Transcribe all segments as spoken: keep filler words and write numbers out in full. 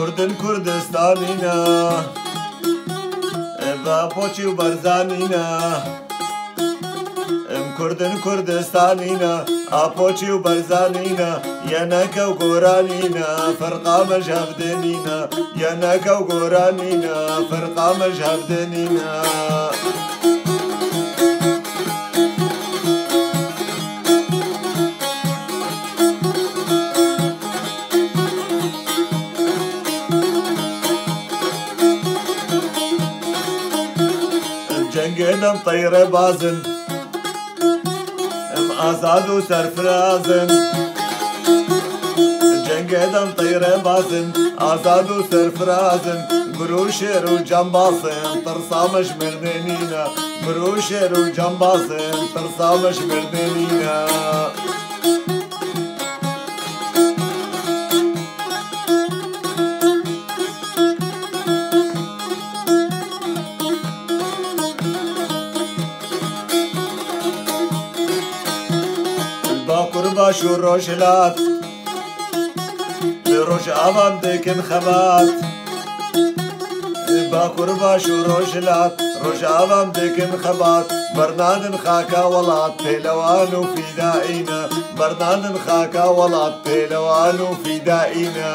Kurdin Kurdistanî ne, e, bi Apoçî û Barzanî ne. Em Kurdin Kurdistanî ne, Apoçî û Barzanî ne. Yeneke û goranî ne, ferqa me ji hev de nîne. Yeneke û goranî ne, ferqa me ji hev de nîne. Em cengê dem teyre bazin, em azad û serfirazin. Cengê dem teyre bazin, azad û serfirazin. Gur û şêr û cambazin, tirsa me ji mirdê nîne. Gur û şêr û cambazin, tirsa me ji mirdê nîne. Bakur, baş û rojhilat, li Rojava em dikin xebat. Bakur, baş û rojhilat, Rojava em dikin xebat. Bernadin xaka welat, pêlewan û fîdaî ne. Bernadin xaka welat, pêlewan û fîdaî ne.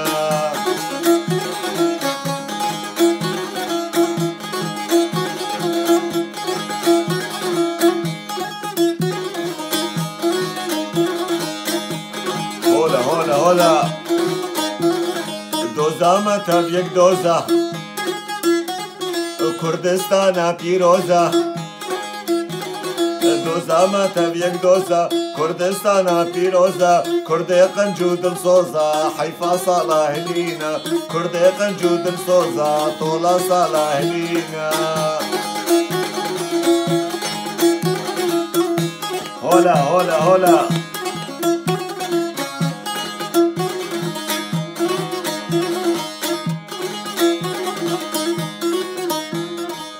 Hola, hola, hola. Doza me tev yek doza. Kurdistana pîroza. Doza me tev yek doza. Kurdistana pîroza. Kurdê qenc û dilsoza. Heyfa sala hilîna. Kurdê qenc û dilsoza. Tola sala hilîna. Hola, hola, hola.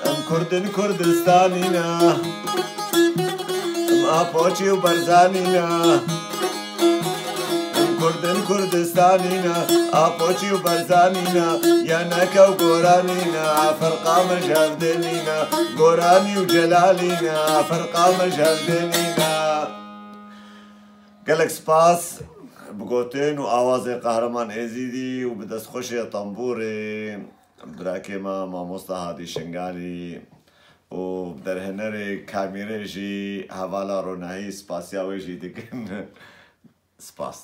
Em Kurdin Kurdistanî ne. Em Apoçî û Barzanî ne. Em Kurdin Kurdistanî ne. Apoçî û Barzanî ne. Yeneke û goranî ne. Ferqa me ji hev de nîne. Goranî û Celalî ne. Ferqa me ji hev de nîne. Gelek spas bi gotin û awazê Qehreman Êzîdî û bi destxweşê tembûrê birakê me Mamosta Hadî Şingalî û derhenerê kamîrê jî hevala Ronahî spasiya wê jî dikin. Spas.